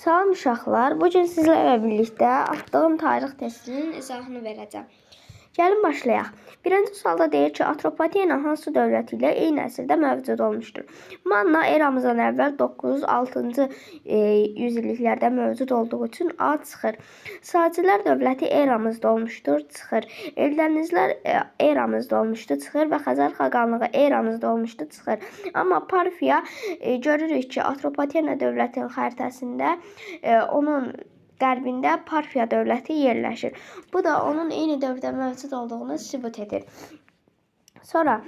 Salam uşaqlar, bu gün sizlərlə birlikdə atdığım tarix testinin izahını verəcəm. Gəlin başlayaq. Birinci sualda deyir ki, Atropatena hansı dövlət ilə eyni əsrdə mövcud olmuşdur? Manna eramızdan əvvəl 9-6-cı yüzilliklərdə mövcud olduğu üçün A çıxır. Sacilər dövləti eramızda olmuşdur, çıxır. Eldənizlər eramızda olmuşdu, çıxır və Xəzər xaqanlığı eramızda olmuşdu, çıxır. Amma Parfiya görürük ki, Atropatena dövlətinin xəritəsində onun qərbində Parfiya dövləti yerləşir. Bu da onun eyni dövrdə mövcud olduğunu sübut edir. Sonra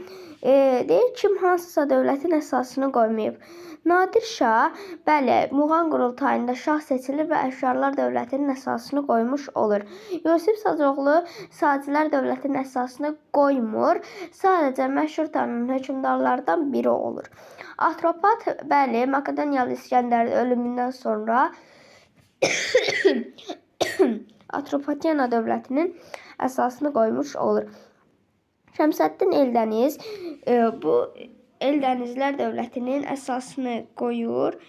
deyir kim hansısa dövlətin əsasını qoymayıb. Nadir Şah, bəli, Muğan qurultayında şah seçilir və Əfşarlar dövlətinin əsasını qoymuş olur. Yusif Sacoğlu Sacilər dövlətinin əsasını qoymur. Sadəcə məşhur tanınan hökmdarlardan biri olur. Atropat, bəli, Makedoniyalı İskəndərin ölümündən sonra Atropatena dövlətinin əsasını qoymuş olur. Şəmsəddin Eldəniz bu Eldənizlər dövlətinin əsasını qoyur.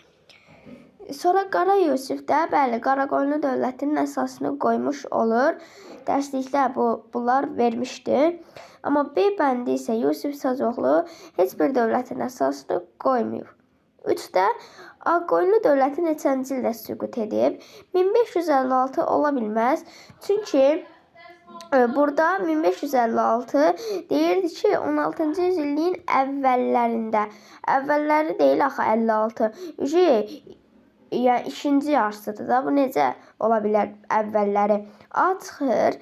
Sonra Qara Yusif də, bəli, Qaraqoyunlu dövlətinin əsasını qoymuş olur. Dərslikdə bunlar vermişdi. Amma B bəndi isə Yusif Sacoğlu heç bir dövlətin əsasını qoymayıb. 3-də Ağqoyunlu dövləti neçənci ildə süqut edib? 1556 ola bilməz. Çünki burada 1556 deyirdi ki, 16-cı yüzilliyin əvvəllərində. Əvvəlləri deyil axı 56. Yəni ikinci yarısıdır da. Bu necə ola bilər əvvəlləri? A çıxır.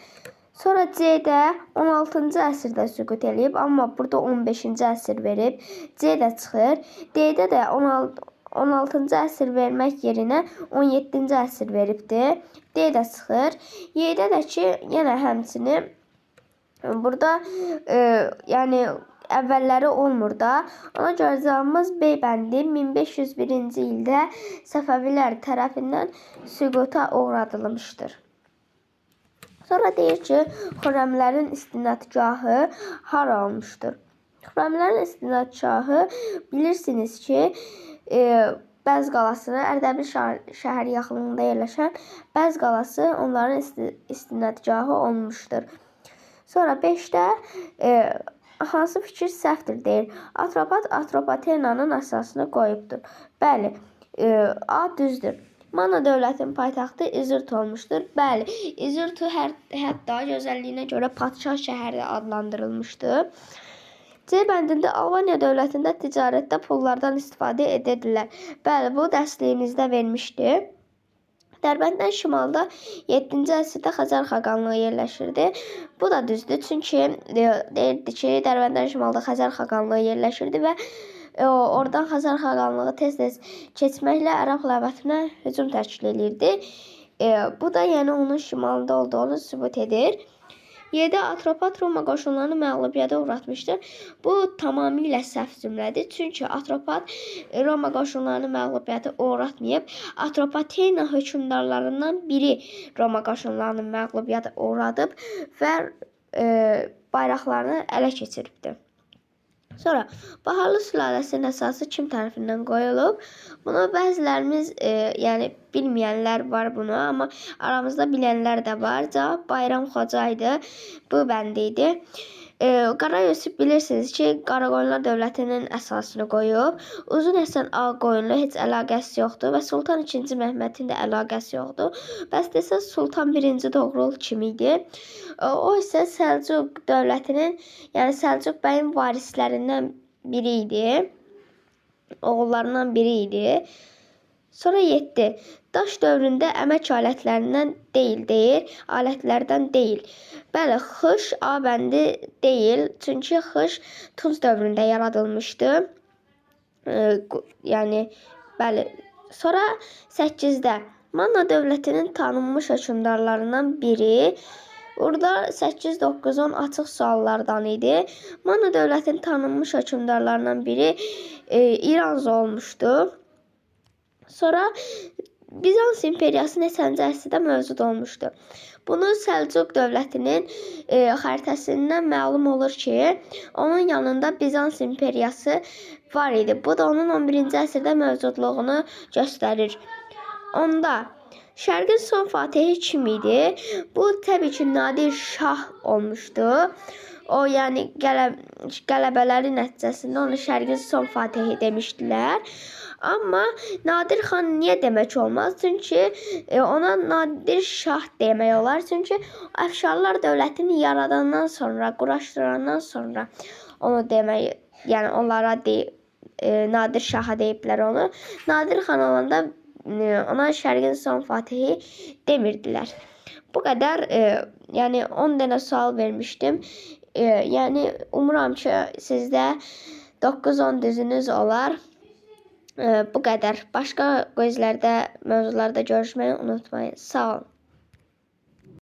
Sonra C-də 16-cı əsrdə süqut eləyib, amma burada 15-ci əsr verib. C də çıxır. D-də də 16-cı əsr vermək yerinə 17-ci əsr veribdir. D də çıxır. Y-də də ki, yenə həmçinin burada yəni əvvəlləri olmur da. Ona görə cavabımız B bəndi 1501-ci ildə Səfəvilər tərəfindən süquta uğradılmışdır. Sonra deyir ki, Xürrəmlərin istinadgahı hara olmuşdur? Xürrəmlərin istinadgahı bilirsiniz ki, Bəz qalasını, Ərdəbil şəhəri yaxınlığında yerləşən Bəz qalası onların istinadgahı olmuşdur. Sonra 5-də hansı fikir səhvdir deyir. Atropat Atropatenanın əsasını qoyubdur. Bəli, A düzdür. Manna dövlətinin paytaxtı İzurt olmuşdur. Bəli, İzurtu hətta gözəlliyinə görə padşah şəhəri adlandırılmışdı. C bəndində Albaniya dövlətində ticarətdə pullardan istifadə edirdilər. Bəli, bu dərsliyimizdə vermişdi. Dərbənddən şimalda 7-ci əsrdə Xəzər xaqanlığı yerləşirdi. Bu da düzdür, çünki deyirdi ki, Dərbənddən şimalda Xəzər xaqanlığı yerləşirdi və oradan Xəzər xaqanlığı tez-tez keçməklə Ərəb xilafətinə hücum təşkil edirdi. Bu da yəni onun şimalında olduğunu sübut edir. 7. Atropat Roma qoşunlarını məğlubiyyətə uğratmışdır. Bu tamamilə səhv cümlədir. Çünki Atropat Roma qoşunlarını məğlubiyyətə uğratmayıb. Atropatena hökmdarlarından biri Roma qoşunlarını məğlubiyyətə uğradıb və bayraqlarını ələ keçiribdir. Sonra Baharlı sülaləsinin əsası kim tərəfindən qoyulub? Bunu bəzilərimiz, yəni bilməyənlər var bunu, amma aramızda bilənlər də var. Cavab Bayram Xoca idi. Bu bəndi idi. Qara Yusif bilirsiniz ki, Qaraqoyunlar dövlətinin əsasını qoyub. Uzun Həsən Ağqoyunlu heç əlaqəsi yoxdur və Sultan II Məhmədin də əlaqəsi yoxdur. Bəs desə Sultan I Doğrul kim idi? O isə Səlcuq dövlətinin, yəni Səlcuq bəyin varislərindən biri idi. Oğullarından biri idi. Sonra 7. Daş dövründə əmək alətlərindən deyil deyir. Alətlərdən deyil. Bəli, xış A bəndi deyil. Çünki xış Tunc dövründə yaradılmışdı. Yəni, bəli. Sonra 8-də Manna dövlətinin tanınmış hökmdarlarından biri. Burada 8, 9, 10 açıq suallardan idi. Manna dövlətinin tanınmış hökmdarlarından biri İranzu olmuşdu. Sonra Bizans imperiyası neçənci əsrdə mövcud olmuşdu? Bunu Səlcuq dövlətinin xəritəsindən məlum olur ki, onun yanında Bizans imperiyası var idi. Bu da onun 11-ci əsrdə mövcudluğunu göstərir. Onda Şərqin son fatihi kim idi? Bu təbii ki, Nadir Şah olmuşdu. O, yəni qələbələri nəticəsində onu Şərqin son fatihi demişdilər. Amma Nadir xan niyə demək olmaz? Çünki ona Nadir Şah demək olar. Çünki Əfşarlar dövlətini yaradandan sonra, quraşdırandan sonra onu demək, yəni onlara Nadir Şaha deyiblər onu. Nadir xan olanda ona Şərqin son fatihi demirdilər. Bu qədər, yəni 10 dənə sual vermişdim. Yəni umuram ki, sizdə 9-10 düzünüz olar. Bu qədər. Başqa quizlərdə, mövzularda görüşməyi unutmayın. Sağ olun.